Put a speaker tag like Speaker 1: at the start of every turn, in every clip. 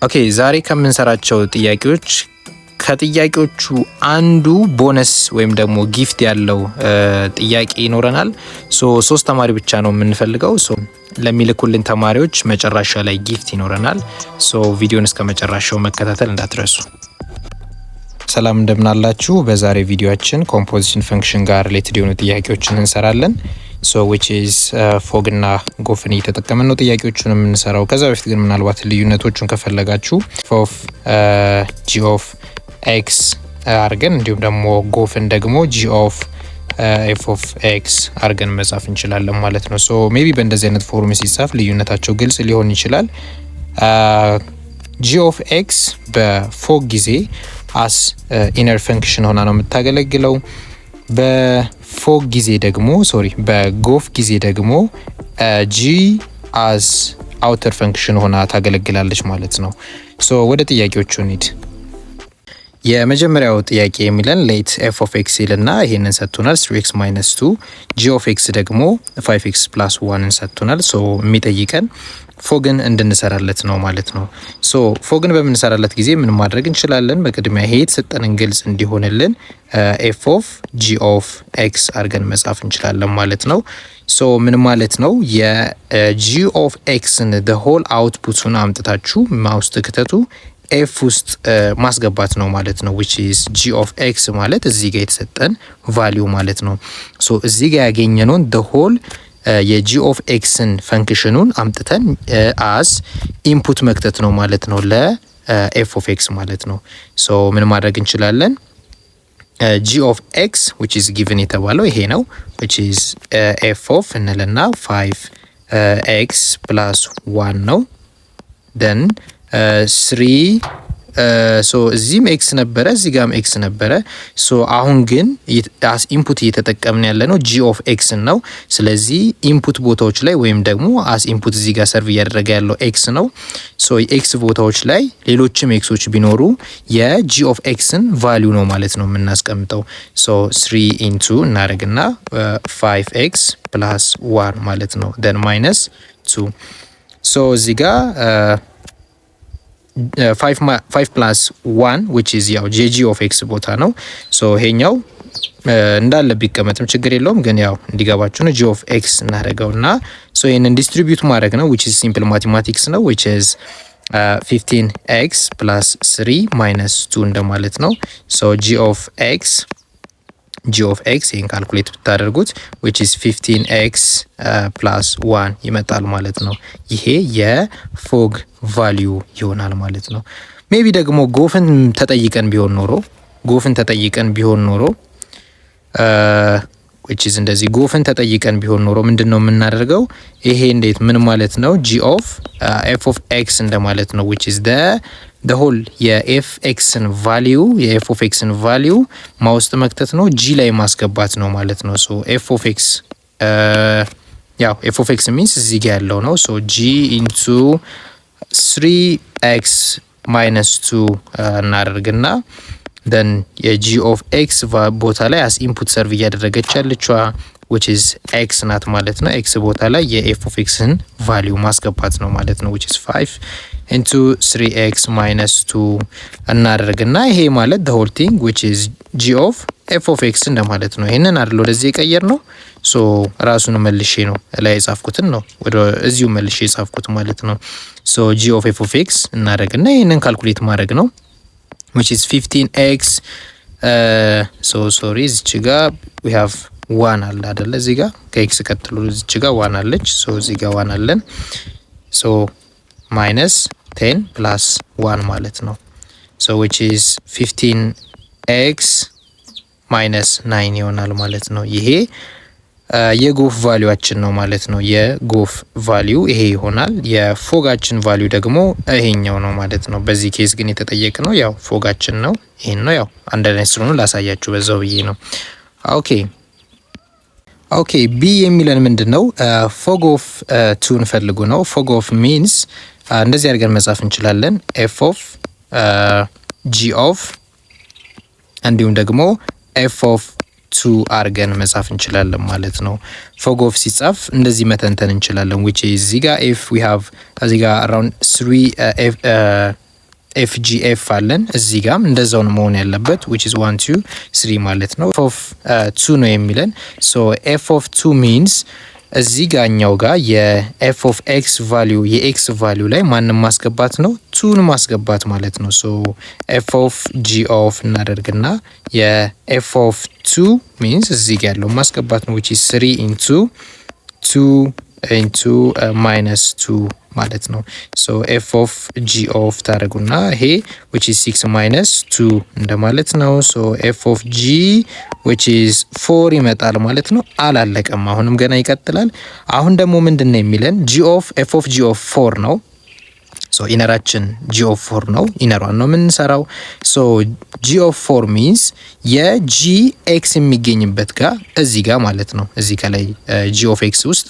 Speaker 1: Okay፣ ዛሬ ከምንሰራቸው ጥያቄዎች ከጥያቄዎቹ አንዱ ቦነስ ወይም ደግሞ gift ያለው ጥያቄ ይኖረናል። So ሶስት ተማሪ ብቻ ነው የምንፈልገው። So ለሚልኩልን ተማሪዎች መጨረሻ ላይ gift ይኖረናል። So ቪዲዮን እስከ መጨረሻው መከታተል እንዳትረሱ። ሰላም፣ እንደምናላችሁ። በዛሬ ቪዲዮአችን composition function ጋር related የሆኑ ጥያቄዎችን እንሰራለን። So which is fog እና gof ን እየተጠቀምን ነው ጥያቄዎቹን የምንሰራው። ከዛ በፊት ግን ምናልባት ልዩነቶቹን ከፈለጋችሁ f of g of x አድርገን እንዲሁም ደግሞ gof ን ደግሞ g of f of x አድርገን መጻፍ እንችላለን ማለት ነው። So maybe በእንደዚህ አይነት form ሲጻፍ ልዩነታቸው ግልጽ ሊሆን ይችላል። g of x በ fog ጊዜ as inner function ሆና ነው የምታገለግለው። በ fog ጊዜ ደግሞ፣ sorry፣ በ gof ጊዜ ደግሞ g as outer function ሆና ታገለግላለች ማለት ነው። So ወደ ጥያቄዎቹ እንሂድ። የመጀመሪያው ጥያቄ የሚለን let f of x ይልና ይሄንን ሰጥቶናል፣ 3 x minus 2። g of x ደግሞ 5 x plus 1 ን ሰጥቶናል። So የሚጠይቀን fog ን እንድንሰራለት ነው ማለት ነው። So fog ን በምንሰራለት ጊዜ ምን ማድረግ እንችላለን? በቅድሚያ ይሄ የተሰጠንን ግልጽ እንዲሆንልን f of g of x አድርገን መጻፍ እንችላለን ማለት ነው። So ምን ማለት ነው? የ g of x ን whole output ኡን አምጥታችሁ ማውስጥ ክተቱ f ውስጥ ማስገባት ነው ማለት ነው። Which is g of x ማለት እዚህ ጋር የተሰጠን value ማለት ነው። So እዚህ ጋር ያገኘነውን the whole የ g of x ን function ኑን አምጥተን as input መክተት ነው ማለት ነው ለ f of x ማለት ነው። So ምን ማድረግ እንችላለን? g of x which is given የተባለው ይሄ ነው፣ which is f of እንልና 5 x plus 1 ነው። Then three፣ so እዚህም x ነበረ፣ እዚህ ጋም x ነበረ። So አሁን ግን as input እየተጠቀምን ያለ ነው g of x ን ነው። ስለዚህ input ቦታዎች ላይ ወይም ደግሞ as input እዚህ ጋር serve እያደረገ ያለው x ነው። So የ x ቦታዎች ላይ ሌሎችም x ኦች ቢኖሩ የ g of x ን value ነው ማለት ነው የምናስቀምጠው። So three into እናደርግና five x plus one ማለት ነው፣ then minus two። So እዚህ ጋር five plus one which is ያው የ g of x ቦታ ነው። So ይሄኛው እንዳለ ቢቀመጥም ችግር የለውም፣ ግን ያው እንዲገባችሁ ነው። g of x እናደርገው እና so ይህንን distribute ማድረግ ነው፣ which is simple mathematics ነው፣ which is 15 x plus 3 minus 2 እንደማለት ነው። So g of x ይህን calculate ብታደርጉት which is 15 x plus 1 ይመጣል ማለት ነው። ይሄ የ fog value ይሆናል ማለት ነው። Maybe ደግሞ gof ን ተጠይቀን ቢሆን ኖሮ፣ which is እንደዚህ gof ን ተጠይቀን ቢሆን ኖሮ ምንድን ነው የምናደርገው? ይሄ እንዴት ምን ማለት ነው? g of f of x እንደማለት ነው፣ which is the whole የ f x ን value፣ የ f of x ን value ማውስጥ መክተት ነው፣ g ላይ ማስገባት ነው ማለት ነው። So f of x፣ ያው f of x means እዚህ ጋ ያለው ነው። So g into three x minus two እናደርግና then የ g of x ቦታ ላይ as input serve እያደረገች ያለችዋ which is x ናት ማለት ነው። x ቦታ ላይ የ f of x ን value ማስገባት ነው ማለት ነው፣ which is 5 into 3 x minus 2 እናደርግና ይሄ ማለት the whole thing which is g of f of x እንደማለት ነው። ይሄንን አይደል ወደዚህ የቀየርነው? So ራሱን መልሼ ነው ላይ የጻፍኩትን ነው ወደ እዚሁ መልሼ የጻፍኩት ማለት ነው። So g of f of x እናደርግና ይሄንን calculate ማድረግ ነው፣ which is 15 x። So sorry፣ እዚች ጋ we have one አለ አይደለ? እዚህ ጋር ከ x ቀጥሎ እዚች ጋ one አለች። So እዚህ ጋር one አለን። So minus 10 plus 1 ማለት ነው። So which is 15 x minus 9 ይሆናል ማለት ነው። ይሄ የ gof value ኣችን ነው ማለት ነው። የ gof value ይሄ ይሆናል። የ fog ኣችን value ደግሞ ይሄኛው ነው ማለት ነው። በዚህ case ግን የተጠየቅነው ያው fog ኣችን ነው፣ ይሄን ነው። ያው አንድ አይነት ስለሆኑ ላሳያችሁ በዛው ብዬ ነው። Okay፣ B የሚለን ምንድን ነው? Fog of two ን ፈልጉ ነው። Fog of means እንደዚህ አድርገን መጻፍ እንችላለን። f of g of እንዲሁም ደግሞ f of two አድርገን መጻፍ እንችላለን ማለት ነው። Fog of ሲጻፍ እንደዚህ መተንተን እንችላለን። Which እዚህ ጋር if we have እዚህ ጋር around three F G F አለን። እዚህ ጋም እንደዛው ነው መሆን ያለበት፣ which is 1 2 3 ማለት ነው። F of 2 ነው የሚለን። So f of 2 means እዚህ ጋኛው ጋር የ f of x value፣ የ x value ላይ ማንን ማስገባት ነው? Two ን ማስገባት ማለት ነው። So f of g of እናደርግና የ f of 2 means እዚህ ጋር ያለው ማስገባት ነው፣ which is 3 into 2 into minus 2 ማለት ነው። So f of g of ታደርጉና ይሄ which is 6 minus 2 እንደማለት ነው። So f of g which is 4 ይመጣል ማለት ነው። አላለቀም፣ አሁንም ገና ይቀጥላል። አሁን ደግሞ ምንድን ነው የሚለን? G of f of g of 4 ነው። So inner ኣችን g of 4 ነው። Inner ሯን ነው የምንሰራው። So g of 4 means የ g x የሚገኝበት ጋር፣ እዚህ ጋር ማለት ነው። እዚህ ከላይ g of x ውስጥ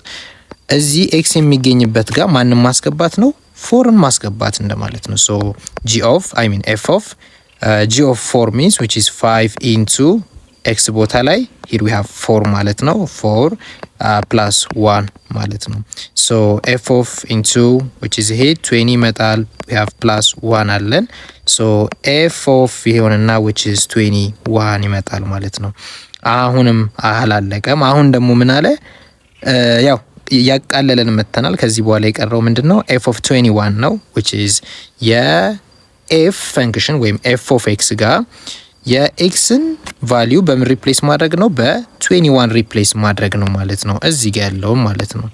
Speaker 1: እዚህ x የሚገኝበት ጋር ማንን ማስገባት ነው? Four ን ማስገባት እንደማለት ነው። So g of, I mean, f of g of 4 means which is 5 into x ቦታ ላይ here we have 4 ማለት ነው። 4 plus 1 ማለት ነው። So f of into which is ይሄ 20 ይመጣል። We have plus 1 አለን። So f of ይሆንና which is 21 ይመጣል ማለት ነው። አሁንም አላለቀም። አሁን ደግሞ ምን አለ? ያው እያቃለለን መተናል። ከዚህ በኋላ የቀረው ምንድን ነው? F of 21 ነው፣ which is የ f function ወይም f of x ጋር የ x ን value በምን replace ማድረግ ነው? በ21 replace ማድረግ ነው ማለት ነው። እዚህ ጋር ያለውም ማለት ነው።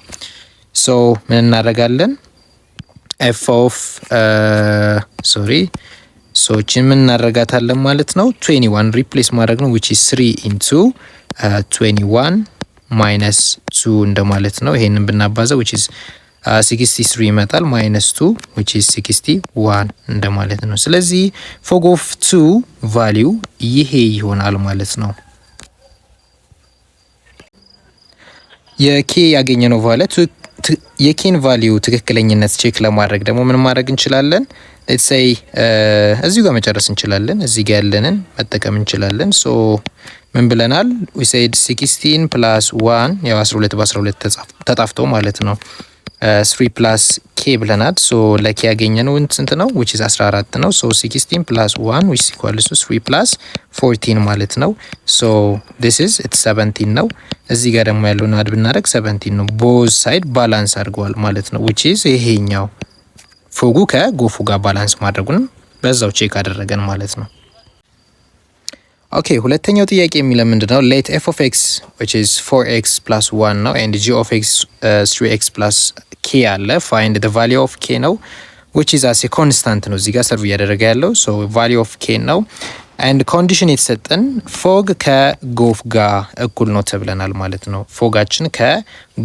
Speaker 1: So ምን እናደርጋለን? F of, sorry, so ችን ምን እናደርጋታለን ማለት ነው? 21 replace ማድረግ ነው፣ which is 3 into 21 minus 2 እንደማለት ነው። ይሄንን ብናባዛው which is 63 ይመጣል፣ minus 2 which is 61 እንደማለት ነው። ስለዚህ fog of 2 value ይሄ ይሆናል ማለት ነው። የ k ያገኘነው value፣ የ k ን value ትክክለኝነት check ለማድረግ ደግሞ ምን ማድረግ እንችላለን? Let's say እዚሁ ጋር መጨረስ እንችላለን። እዚህ ጋር ያለንን መጠቀም እንችላለን። So ምን ብለናል? We said 16 plus 1፣ ያው 12 በ12 ተጣፍቶ ማለት ነው። 3 plus k ብለናል። So ለ k ያገኘነው ስንት ነው? Which is 14 ነው። So 16 plus 1 which equals to 3 plus 14 ማለት ነው። So this is it 17 ነው። እዚህ ጋር ደግሞ ያለውን add ብናደርግ 17 ነው። Both side balance አድርገዋል ማለት ነው። Which is ይሄኛው fog ኡ ከ gof ኡ ጋር balance ማድረጉን በዛው check አደረገን ማለት ነው። Okay፣ ሁለተኛው ጥያቄ የሚለው ምንድነው? Let f of x which is 4x plus 1 ነው and g of x 3x plus k አለ። Find the value of k ነው፣ which is as a constant ነው እዚህ ጋር serve እያደረገ ያለው። So value of k ነው and condition የተሰጠን fog ከ gof ጋር እኩል ነው ተብለናል ማለት ነው። Fog ኣችን ከ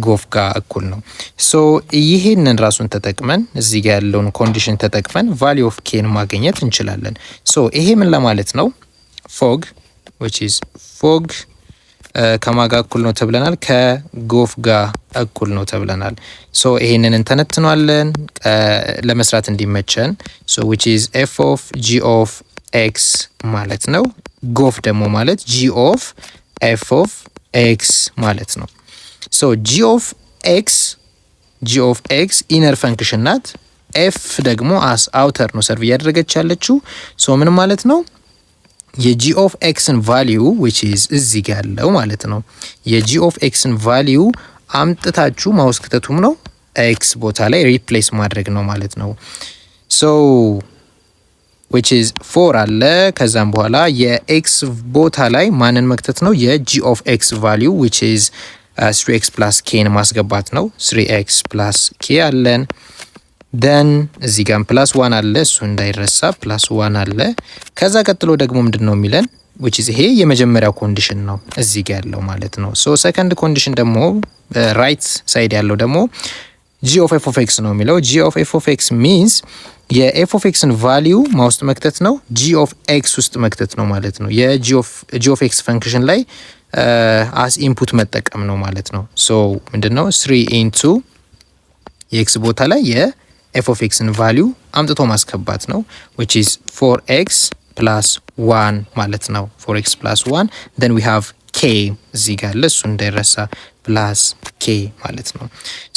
Speaker 1: gof ጋር እኩል ነው። So ይሄንን ራሱን ተጠቅመን፣ እዚህ ጋር ያለውን condition ተጠቅመን value of k ን ማግኘት እንችላለን። So ይሄ ምን ለማለት ነው? Fog which is fog ከማጋ እኩል ነው ተብለናል? ከ gof ጋር እኩል ነው ተብለናል። So ይሄንን እንተነትኗለን ለመስራት እንዲመቸን። So which is f of g of x ማለት ነው። Gof ደግሞ ማለት g of f of x ማለት ነው። So g of x inner function ናት። F ደግሞ as outer ነው serve እያደረገች ያለችው። So ምን ማለት ነው? የ g of x ን value which is እዚህ ጋ ያለው ማለት ነው። የ g of x ን value አምጥታችሁ mouse ክተቱም ነው፣ x ቦታ ላይ replace ማድረግ ነው ማለት ነው። So which is 4 አለ። ከዛም በኋላ የ x ቦታ ላይ ማንን መክተት ነው? የ g of x value which is 3 x plus k ን ማስገባት ነው። 3 x plus k አለን። Then እዚህ ጋር plus one አለ፣ እሱ እንዳይረሳ፣ plus one አለ። ከዛ ቀጥሎ ደግሞ ምንድን ነው የሚለን? Which is ይሄ የመጀመሪያው condition ነው እዚህ ጋር ያለው ማለት ነው። So second condition ደግሞ right side ያለው ደግሞ g of f of x ነው የሚለው። G of f of x means የ f of x ን value ማ ውስጥ መክተት ነው? G of x ውስጥ መክተት ነው ማለት ነው። የ g of x function ላይ as input መጠቀም ነው ማለት ነው። So ምንድን ነው? Three into የ x ቦታ ላይ የ f of x ን value አምጥቶ ማስገባት ነው፣ which is 4 x plus 1 ማለት ነው። 4 x plus 1, then we have k እዚህ ጋር አለ፣ እሱ እንዳይረሳ፣ plus plus k ማለት ነው።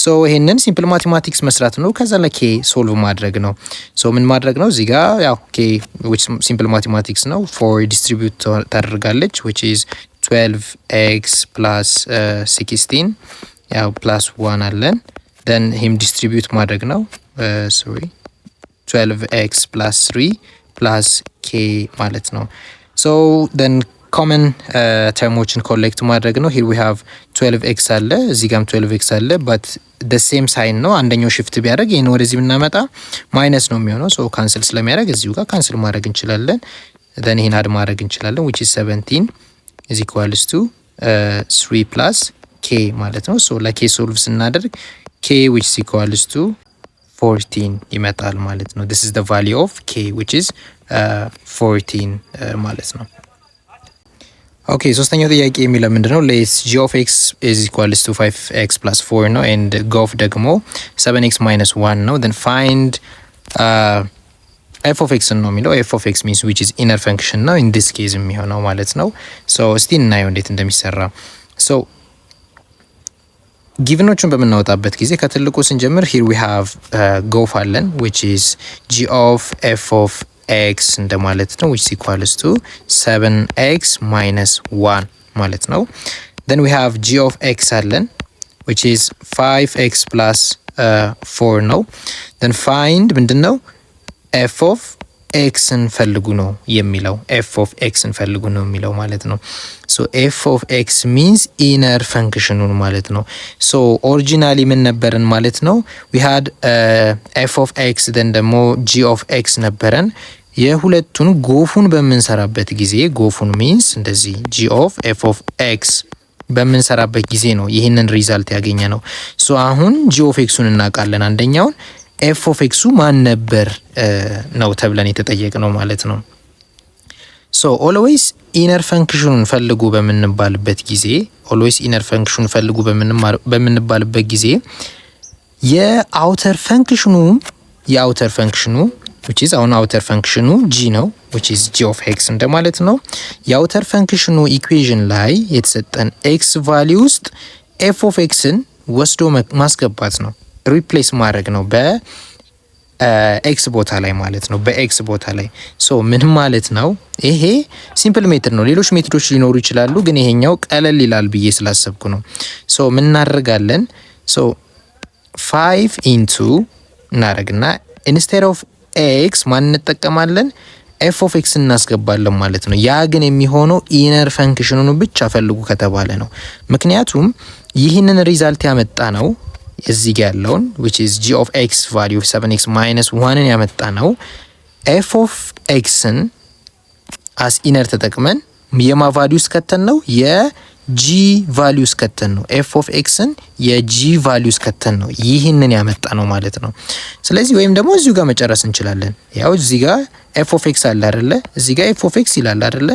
Speaker 1: So ይሄንን simple mathematics መስራት ነው። ከዛ ለ k solve ማድረግ ነው። So ምን ማድረግ ነው እዚህ ጋር? ያው k which simple mathematics ነው። Four distribute ታደርጋለች፣ which is 12 x plus 16፣ ያው plus 1 አለን። Then ይህም distribute ማድረግ ነው። Sorry፣ 12 x plus 3 plus k ማለት ነው። So then common term ኦችን collect ማድረግ ነው። Here we have 12 x አለ፣ እዚህ ጋም 12 x አለ፣ but the same sign ነው። አንደኛው shift ቢያደርግ ይህን ወደዚህ ብናመጣ minus ነው የሚሆነው። So cancel ስለሚያደርግ እዚሁ ጋር cancel ማድረግ እንችላለን። Then ይህን add ማድረግ እንችላለን፣ which is 17 is equals to 3 plus k ማለት ነው። So ለ k solve ስናደርግ k which is equals to 14 ይመጣል ማለት ነው። This is the value of k, which is 14 ማለት ነው። Okay፣ ሶስተኛው ጥያቄ የሚለው ምንድነው? Let g of x is equals to 5 x plus 4 ነው and gof ደግሞ 7 x minus 1 ነው። Then find f of x ነው የሚለው። F of x means which is inner function ነው in this case የሚሆነው ማለት ነው። So እስቲ እናየው እንዴት እንደሚሰራ። So given ኦቹን በምናወጣበት ጊዜ ከትልቁ ስንጀምር here we have gof አለን፣ which is g of f of x እንደማለት ነው፣ which equals to 7 x minus 1 ማለት ነው። Then we have g of x አለን፣ which is 5 x plus 4 ነው። Then find ምንድን ነው? F of x ን ፈልጉ ነው የሚለው። F of x ን ፈልጉ ነው የሚለው ማለት ነው። So f of x means inner function ኑን ማለት ነው። So originally ምን ነበረን ማለት ነው? We had f of x፣ then ደግሞ g of x ነበረን። የሁለቱን gof ኡን በምንሰራበት ጊዜ፣ gof ኡን means እንደዚህ g of f of x በምንሰራበት ጊዜ ነው ይህንን result ያገኘነው። So አሁን g of x ኡን እናውቃለን። አንደኛውን f of x ኡ ማን ነበር ነው ተብለን የተጠየቅነው ማለት ነው። So always inner function ኑን ፈልጉ በምንባልበት ጊዜ፣ always inner function ኑን ፈልጉ በምንባልበት ጊዜ የ outer function ኑ which is አሁን outer function ኑ g ነው፣ which is g of x እንደማለት ነው። የ outer function ኑ equation ላይ የተሰጠን x value ውስጥ f of x ን ወስዶ ማስገባት ነው፣ replace ማድረግ ነው በ x ቦታ ላይ ማለት ነው። በ x ቦታ ላይ። So ምን ማለት ነው? ይሄ simple method ነው። ሌሎች method ኦች ሊኖሩ ይችላሉ፣ ግን ይሄኛው ቀለል ይላል ብዬ ስላሰብኩ ነው። So ምን እናደርጋለን? So five into እናደርግና instead of x ማን እንጠቀማለን? F of x እናስገባለን ማለት ነው። ያ ግን የሚሆነው inner function ኑን ብቻ ፈልጉ ከተባለ ነው። ምክንያቱም ይህንን result ያመጣነው፣ እዚህ ጋ ያለውን which is g of x value 7 x minus 1ን ያመጣነው f of x ን as inner ተጠቅመን የማ value ስከተን ነው? የ g value ስከተን ነው። F of x ን የ g value ስከተን ነው ይህንን ያመጣነው ማለት ነው። ስለዚህ ወይም ደግሞ እዚሁ ጋር መጨረስ እንችላለን። ያው እዚህ ጋር f of x አለ አይደለ? እዚህ ጋር f of x ይላል አይደለ?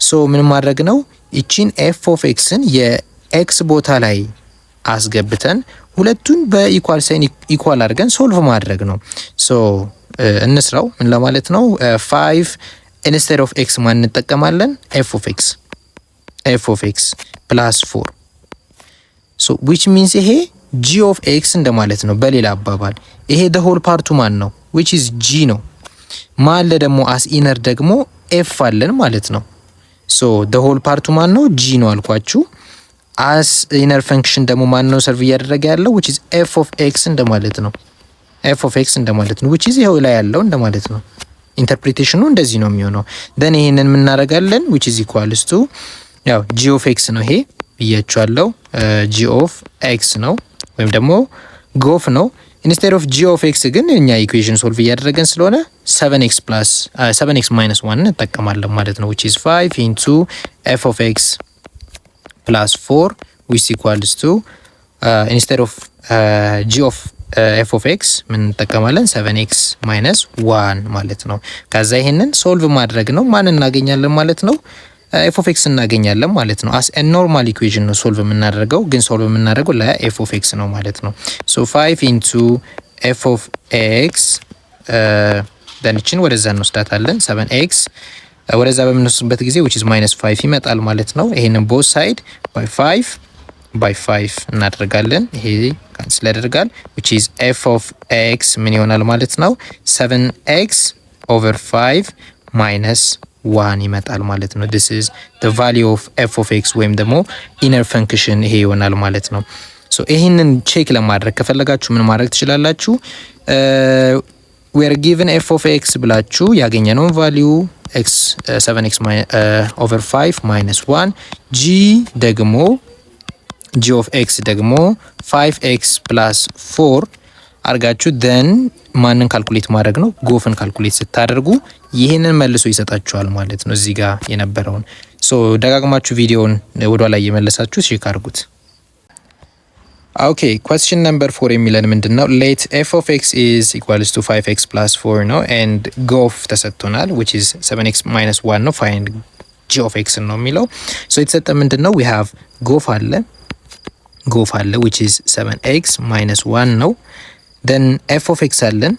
Speaker 1: So ምን ማድረግ ነው? ይቺን f of x ን የ x ቦታ ላይ አስገብተን ሁለቱን በ equal sign equal አድርገን solve ማድረግ ነው። So እንስራው። ምን ለማለት ነው? Five instead of x ማን እንጠቀማለን? F of x፣ f of x plus four፣ so which means ይሄ g of x እንደማለት ነው። በሌላ አባባል ይሄ the whole part ኡ ማን ነው? Which is g ነው። ማለ ደግሞ as inner ደግሞ f አለን ማለት ነው። So the whole part ኡ ማን ነው? G ነው አልኳችሁ። As inner function ደግሞ ማን ነው serve እያደረገ ያለው? Which is f of x እንደማለት ነው። F of x እንደማለት ነው። Which is ይኸው ላይ ያለው እንደማለት ነው። Interpretation ኑ እንደዚህ ነው የሚሆነው። Then ይሄንን የምናደርጋለን፣ which is equals to ያው g of x ነው ይሄ ብያችኋለሁ። G of x ነው ወይም ደግሞ gof ነው። Instead of g of x ግን እኛ equation solve እያደረገን ስለሆነ 7 x plus 7 x minus 1 እንጠቀማለን ማለት ነው፣ which is 5 into f of x plus 4 which equals to instead of g of f of x ምን እንጠቀማለን? 7 x minus 1 ማለት ነው። ከዛ ይሄንን solve ማድረግ ነው። ማን እናገኛለን ማለት ነው? F of x እናገኛለን ማለት ነው። As normal equation ነው solve የምናደርገው፣ ግን solve የምናደርገው ለ f of x ነው ማለት ነው። So 5 into f of x፣ then ይችን ወደዛ እንወስዳታለን። 7 x ወደዛ በምንወስድበት ጊዜ which is minus 5 ይመጣል ማለት ነው። ይሄንን both side by 5 by 5 እናደርጋለን። ይሄ cancel ያደርጋል፣ which is f of x ምን ይሆናል ማለት ነው? 7 x over 5 minus 1 ይመጣል ማለት ነው። This is the value of f of x ወይም ደግሞ inner function ይሄ ይሆናል ማለት ነው። So ይህንን check ለማድረግ ከፈለጋችሁ ምን ማድረግ ትችላላችሁ? We're given f of x ብላችሁ ያገኘነውን value x 7 x over 5 minus 1፣ g ደግሞ g of x ደግሞ 5 x plus 4 አርጋችሁ then ማንን calculate ማድረግ ነው? Gof ን calculate ስታደርጉ ይህንን መልሶ ይሰጣችኋል ማለት ነው፣ እዚህ ጋር የነበረውን። So ደጋግማችሁ ቪዲዮውን ወደ ላይ እየመለሳችሁ check አድርጉት። Okay, question number 4 የሚለን ምንድን ነው? Let f of x is equals to 5 x plus 4 ነው and gof ተሰጥቶናል፣ which is 7 x minus 1 ነው። Find g of x ነው የሚለው። So የተሰጠ ምንድን ነው? We have gof አለ፣ gof አለ፣ which is 7 x minus 1 ነው። Then f of x አለን፣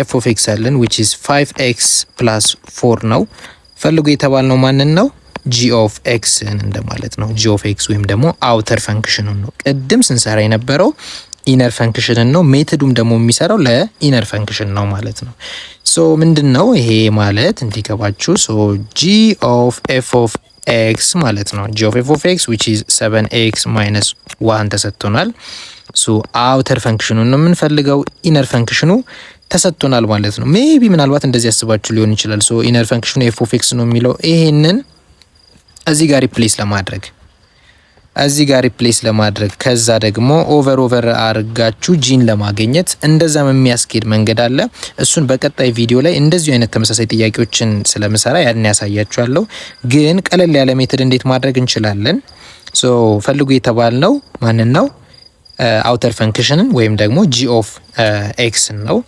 Speaker 1: f of x አለን፣ which is 5 x plus 4 ነው። ፈልጉ የተባልነው ማንን ነው? G of x ን እንደማለት ነው። G of x ወይም ደግሞ outer function ኑን ነው። ቅድም ስንሰራ የነበረው inner function ን ነው። Method ኡም ደግሞ የሚሰራው ለ inner function ነው ማለት ነው። So ምንድን ነው ይሄ ማለት እንዲገባችሁ፣ so g of f of x ማለት ነው። G of f of x, which is 7 x minus 1 ተሰጥቶናል። So outer function ኑን ነው የምንፈልገው። Inner function ኑ ተሰጥቶናል ማለት ነው። Maybe ምናልባት እንደዚህ ያስባችሁ ሊሆን ይችላል። So inner function ኑ f of x ነው የሚለው፣ ይሄንን እዚህ ጋር replace ለማድረግ ከዛ ደግሞ over አርጋችሁ g ን ለማግኘት እንደዛም የሚያስኬድ መንገድ አለ። እሱን በቀጣይ ቪዲዮ ላይ እንደዚሁ አይነት ተመሳሳይ ጥያቄዎችን ስለምሰራ ያን ያሳያችኋለሁ። ግን ቀለል ያለ method እንዴት ማድረግ እንችላለን? So ፈልጉ የተባልነው ማንን ነው? Outer function ን ወይም ደግሞ g of x ን ነው።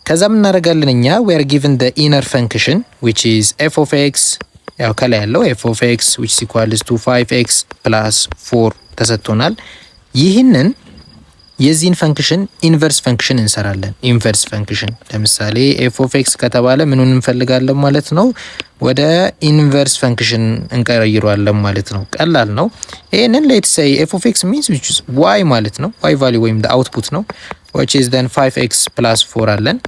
Speaker 1: ከዛ ምን እናደርጋለን እኛ? We are given the inner function, which is f of x፣ ያው ከላይ ያለው f of x which equals to 5 x plus 4 ተሰጥቶናል። ይህንን የዚህን function inverse function እንሰራለን። Inverse function ለምሳሌ f of x ከተባለ ምኑን እንፈልጋለን ማለት ነው? ወደ inverse function እንቀይረዋለን ማለት ነው። ቀላል ነው። ይህንን let's say f of x means which is y ማለት ነው። y value ወይም output ነው፣ which is then 5 x plus 4 አለን።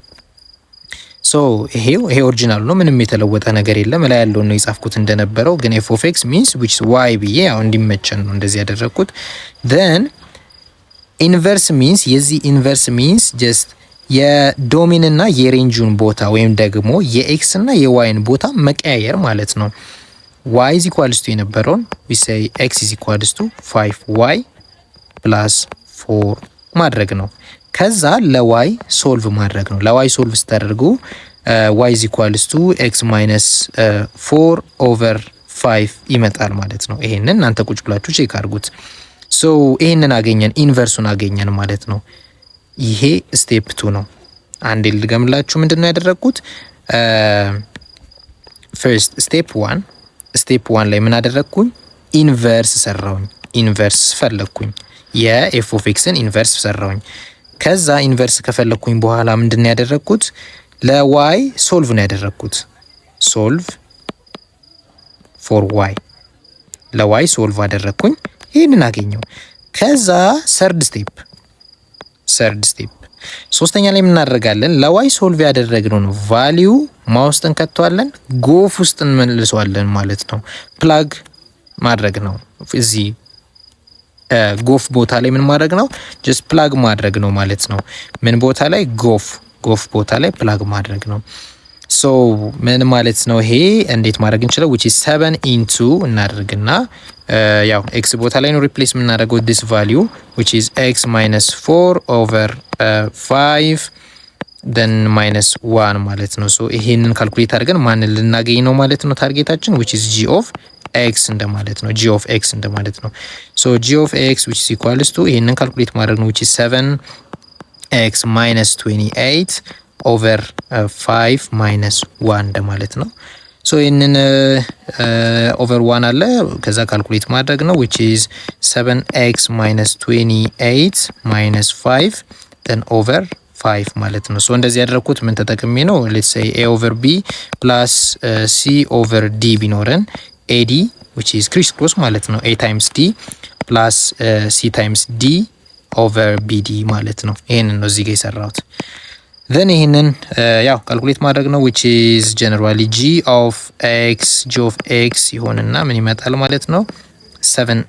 Speaker 1: So ይሄው ይሄ original ኡ ነው። ምንም የተለወጠ ነገር የለም። ላይ ያለውን ነው የጻፍኩት እንደነበረው። ግን f of x means which y ብዬ ያው እንዲመቸን ነው እንደዚህ ያደረግኩት። Then inverse means፣ የዚህ inverse means just የ domain እና የ range ኡን ቦታ ወይም ደግሞ የ x እና የ y ን ቦታ መቀያየር ማለት ነው። y is equals to የነበረውን we say x is equals to 5 y plus 4 ማድረግ ነው። ከዛ ለ y solve ማድረግ ነው። ለ y solve ስታደርጉ y is equals to x minus 4 over 5 ይመጣል ማለት ነው። ይሄንን እናንተ ቁጭ ብላችሁ check አድርጉት። So ይሄንን አገኘን፣ inverse ኡን አገኘን ማለት ነው። ይሄ step two ነው። አንዴ ልድገምላችሁ። ምንድን ነው ያደረግኩት? First step one፣ step one ላይ ምን አደረግኩኝ? Inverse ሰራውኝ። Inverse ፈለግኩኝ። የ f of x ን inverse ሰራውኝ። ከዛ inverse ከፈለግኩኝ በኋላ ምንድን ነው ያደረግኩት? ለ y solve ነው ያደረግኩት። Solve for y፣ ለ y solve አደረግኩኝ። ይህንን አገኘው። ከዛ third step ሶስተኛ ላይ የምናደርጋለን፣ ለ y solve ያደረግነውን value ማ ውስጥ እንከተዋለን? Gof ውስጥ እንመልሰዋለን ማለት ነው። Plug ማድረግ ነው። እዚህ gof ቦታ ላይ ምን ማድረግ ነው? Just plug ማድረግ ነው ማለት ነው። ምን ቦታ ላይ? Gof ቦታ ላይ plug ማድረግ ነው። So ምን ማለት ነው ይሄ? እንዴት ማድረግ እንችለው? Which is 7 into እናደርግና ያው x ቦታ ላይ ነው replace የምናደርገው this value, which is x minus 4 over 5 then minus 1 ማለት ነው። So ይሄንን calculate አድርገን ማንን ልናገኝ ነው ማለት ነው target ኣችን? Which is g of x እንደማለት ነው። g of x እንደማለት ነው። So g of x which is equals to ይሄንን calculate ማድረግ ነው፣ which is 7 x minus 28 over 5 minus 1 እንደማለት ነው። So ይህንን over 1 አለ፣ ከዛ calculate ማድረግ ነው፣ which is 7 x minus 28 minus 5 then over 5 ማለት ነው። So እንደዚህ ያደረግኩት ምን ተጠቅሜ ነው? Let's say a over b plus c over d ቢኖረን ad, which is criss cross ማለት ነው፣ a times d plus c times d over bd ማለት ነው። ይሄንን ነው እዚህ ጋር የሰራሁት። Then ይህንን ያው calculate ማድረግ ነው፣ which is generally g of x ይሆንና ምን ይመጣል ማለት ነው? 7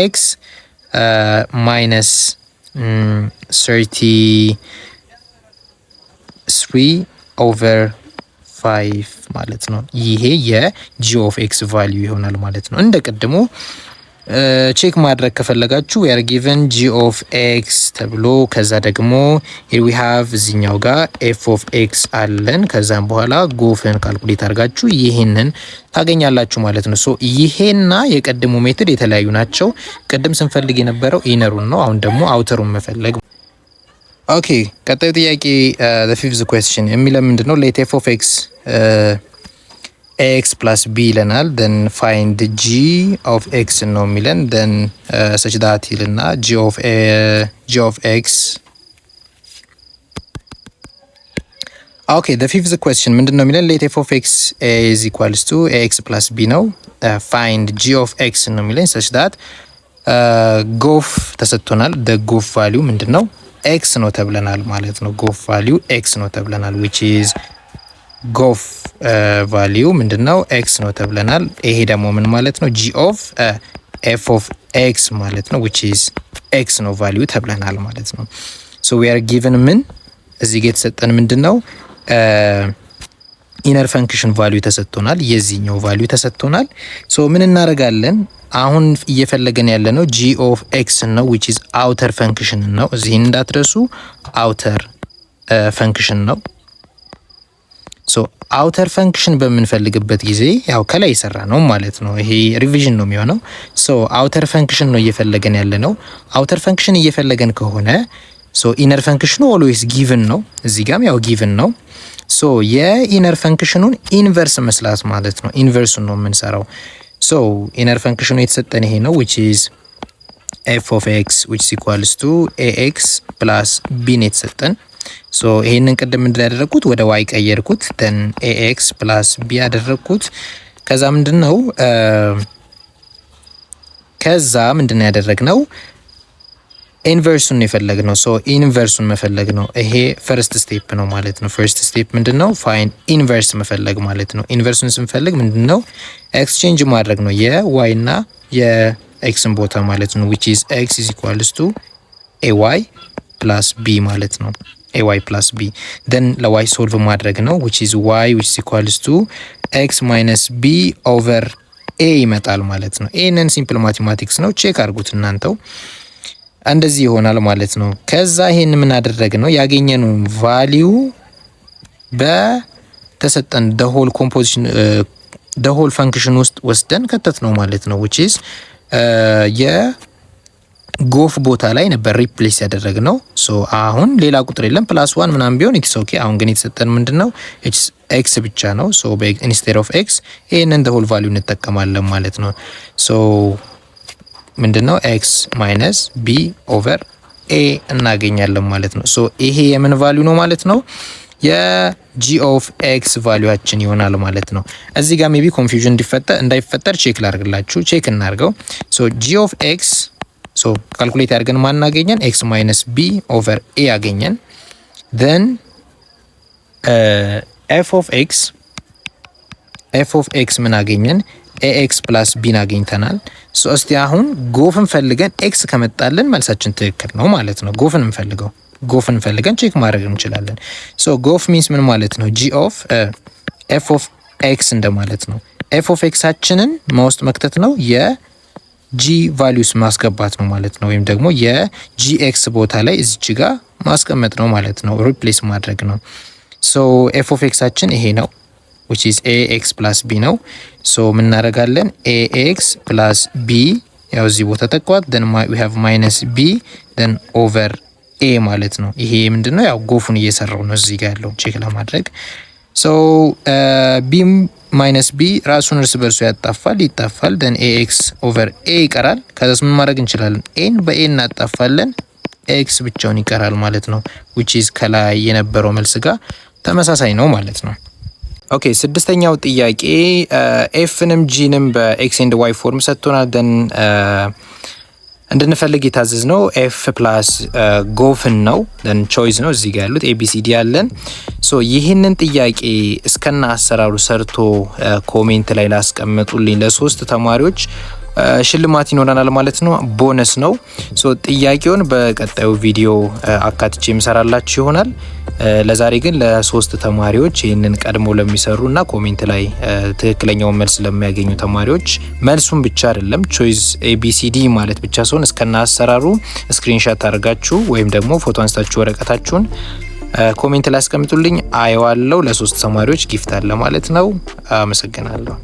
Speaker 1: x minus 33 over 5 ማለት ነው። ይሄ የ g of x value ይሆናል ማለት ነው። እንደ ቅድሙ check ማድረግ ከፈለጋችሁ we are given g of x ተብሎ ከዛ ደግሞ here we have እዚኛው ጋር f of x አለን። ከዛም በኋላ gof ን calculate አድርጋችሁ ይህንን ታገኛላችሁ ማለት ነው። So ይሄና የቅድሙ method የተለያዩ ናቸው። ቅድም ስንፈልግ የነበረው inner ኡን ነው። አሁን ደግሞ outer ኡን መፈለግ። Okay፣ ቀጣዩ ጥያቄ fifth question የሚለው ምንድን ነው? Let f of x x plus b ይለናል። Then find g of x ነው የሚለን። Then such that ይልና g of x። Okay, the fifth question ምንድን ነው የሚለን? Let f of x is equals to x plus b ነው። Find g of x ነው የሚለን such that gof ተሰጥቶናል። The gof value ምንድን ነው? X ነው ተብለናል ማለት ነው። Gof value x ነው ተብለናል፣ which is gof value ምንድን ነው? X ነው ተብለናል። ይሄ ደግሞ ምን ማለት ነው? G of f of x ማለት ነው፣ which is x ነው value ተብለናል ማለት ነው። So we are given ምን እዚህ ጋር የተሰጠን ምንድን ነው? Inner function value ተሰጥቶናል። የዚህኛው value ተሰጥቶናል። So ምን እናደርጋለን? አሁን እየፈለገን ያለነው g of x ነው፣ which is outer function ነው። እዚህን እንዳትረሱ፣ outer function ነው። So outer function በምንፈልግበት ጊዜ ያው ከላይ የሰራነው ማለት ነው። ይሄ revision ነው የሚሆነው። So outer function ነው እየፈለገን ያለነው። Outer function እየፈለገን ከሆነ so inner function ኑ always given ነው። እዚህ ጋም ያው given ነው። So የ inner function ኑን inverse መስራት ማለት ነው። Inverse ኡን ነው የምንሰራው። So inner function ኑ የተሰጠን ይሄ ነው፣ which is f of x which is equals to ax plus b ነው የተሰጠን። So ይሄንን ቅድም ምንድን ያደረግኩት? ወደ y ቀየርኩት። Then ax plus b ያደረግኩት። ከዛ ምንድን ነው ያደረግነው? Inverse ኡን የፈለግነው። So inverse ኡን መፈለግ ነው። ይሄ first step ነው ማለት ነው። First step ምንድን ነው? Find inverse መፈለግ ማለት ነው። Inverse ኡን ስንፈልግ ምንድን ነው? Exchange ማድረግ ነው የ y እና የ x ን ቦታ ማለት ነው። Which is x is equals to ay plus b ማለት ነው። Ay plus b፣ then ለ y solve ማድረግ ነው፣ which is y which is equals to x minus b over a ይመጣል ማለት ነው። ይህንን simple mathematics ነው። Check አድርጉት እናንተው። እንደዚህ ይሆናል ማለት ነው። ከዛ ይሄን ምን አደረግነው? ያገኘነውን value በተሰጠን the whole composition, the whole function ውስጥ ወስደን ከተትነው ማለት ነው። Which is የ gof ቦታ ላይ ነበር replace ያደረግነው። So አሁን ሌላ ቁጥር የለም፣ plus one ምናምን ቢሆን it's okay። አሁን ግን የተሰጠን ምንድን ነው? X ብቻ ነው። So instead of x ይህንን whole value እንጠቀማለን ማለት ነው። So ምንድን ነው? X minus b over a እናገኛለን ማለት ነው። So ይሄ የምን value ነው ማለት ነው? የ g of x value ኣችን ይሆናል ማለት ነው። እዚህ ጋር maybe confusion እንዳይፈጠር check ላርግላችሁ። Check እናርገው። So g of x, so calculate አድርገን ማን አገኘን? X minus b over a አገኘን። Then f of x ምን አገኘን? Ax plus b ን አግኝተናል። So እስቲ አሁን gof ን ፈልገን x ከመጣልን መልሳችን ትክክል ነው ማለት ነው። Gof ን እንፈልገው፣ gof ን ፈልገን check ማድረግ እንችላለን። So gof means ምን ማለት ነው? G of f of x እንደማለት ነው። f of x ኣችንን ውስጥ መክተት ነው፣ የ g values ማስገባት ነው ማለት ነው። ወይም ደግሞ የ g x ቦታ ላይ እዚች ጋር ማስቀመጥ ነው ማለት ነው። Replace ማድረግ ነው። So f of x ኣችን ይሄ ነው፣ which is ax plus b ነው። So ምን እናደርጋለን? Ax plus b ያው እዚህ ቦታ ተኳት፣ then we have minus b then over a ማለት ነው። ይሄ ምንድነው? ያው gof ኡን እየሰራው ነው እዚህ ጋር ያለው check ለማድረግ። So b minus b ራሱን እርስ በርሱ ያጣፋል፣ ይጣፋል። Then ax over a ይቀራል። ከዛስ ምን ማድረግ እንችላለን? A ን በ a እናጣፋለን። x ብቻውን ይቀራል ማለት ነው። Which is ከላይ የነበረው መልስ ጋር ተመሳሳይ ነው ማለት ነው። Okay፣ ስድስተኛው ጥያቄ f ንም g ንም በ x and y form ሰጥቶናል። Then እንድንፈልግ የታዘዝነው f plus gof ን ነው፣ choice ነው። እዚህ ጋር ያሉት ABCD ያለን። So ይህንን ጥያቄ እስከነ አሰራሩ ሰርቶ comment ላይ ላስቀመጡልኝ ለሶስት ተማሪዎች ሽልማት ይኖረናል ማለት ነው። ቦነስ ነው። So ጥያቄውን በቀጣዩ ቪዲዮ አካትቼ የምሰራላችሁ ይሆናል። ለዛሬ ግን ለሶስት ተማሪዎች፣ ይህንን ቀድሞ ለሚሰሩ እና comment ላይ ትክክለኛውን መልስ ለሚያገኙ ተማሪዎች፣ መልሱን ብቻ አይደለም፣ choice ABCD ማለት ብቻ ሳይሆን እስከነ አሰራሩ screenshot አድርጋችሁ ወይም ደግሞ ፎቶ አንስታችሁ ወረቀታችሁን comment ላይ አስቀምጡልኝ፣ አየዋለሁ። ለሶስት ተማሪዎች gift አለ ማለት ነው። አመሰግናለሁ።